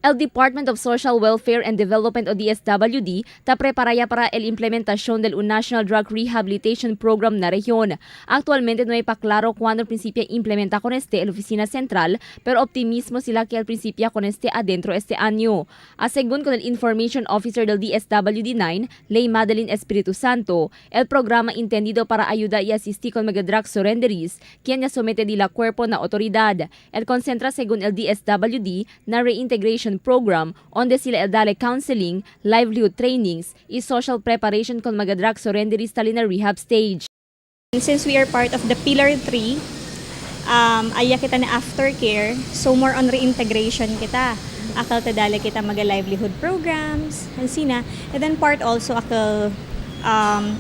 El Department of Social Welfare and Development o DSWD ta preparaya para el implementación del un National Drug Rehabilitation Program na región. Actualmente no hay pa claro cuándo el principio implementa con este el oficina central, pero optimismo sila que el principio con este adentro este año. A según con el Information Officer del DSWD 9, Ley Madeline Espiritu Santo, el programa entendido para ayuda y asistir con mga drug surrenderies, quien ya somete di la cuerpo na autoridad. El concentra según el DSWD na reintegration program onde sila el dale counseling, livelihood trainings y social preparation con mga drug surrenderies tali na rehab stage. And since we are part of the Pillar 3, aya kita na aftercare, so more on reintegration kita. Akal tadala kita mga livelihood programs, sina. And then part also akal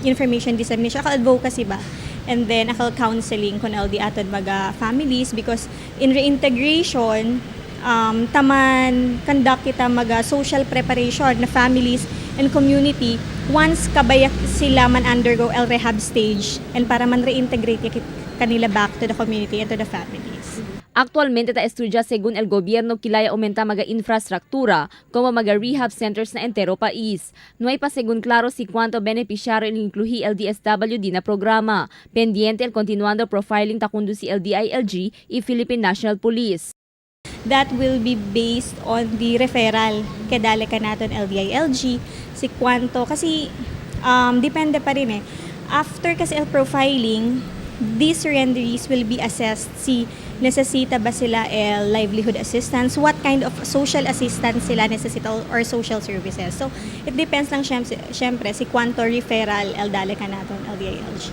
information dissemination, akal advocacy ba? And then akal counseling kon LD aton mga families because in reintegration, taman conduct kita mga social preparation na families and community once kabayak sila man undergo el rehab stage and para man reintegrate kanila back to the community and to the families. Actualmente ta estudia según el gobierno kilaya aumenta mga infraestructura como mga rehab centers na entero país. No hay pa según claro si cuánto beneficiario el incluí el DSWD na programa. Pendiente el continuando profiling ta conduci el DILG y Philippine National Police. That will be based on the referral kedale ka naton LDILG si cuanto kasi depende pa rin eh. After kasi el profiling, these surrenderees will be assessed si necesita ba sila el livelihood assistance, what kind of social assistance sila necesita or social services. So, it depends lang syempre si cuanto referral el dale ka naton LDILG.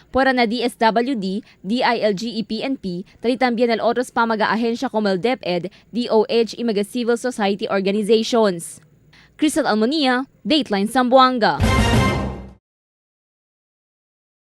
Fuera na DSWD, DILG y PNP, tali también el otros pa mga ahensya como el DepEd, DOH y mga civil society organizations. Crystal Almonia, Dateline Zamboanga.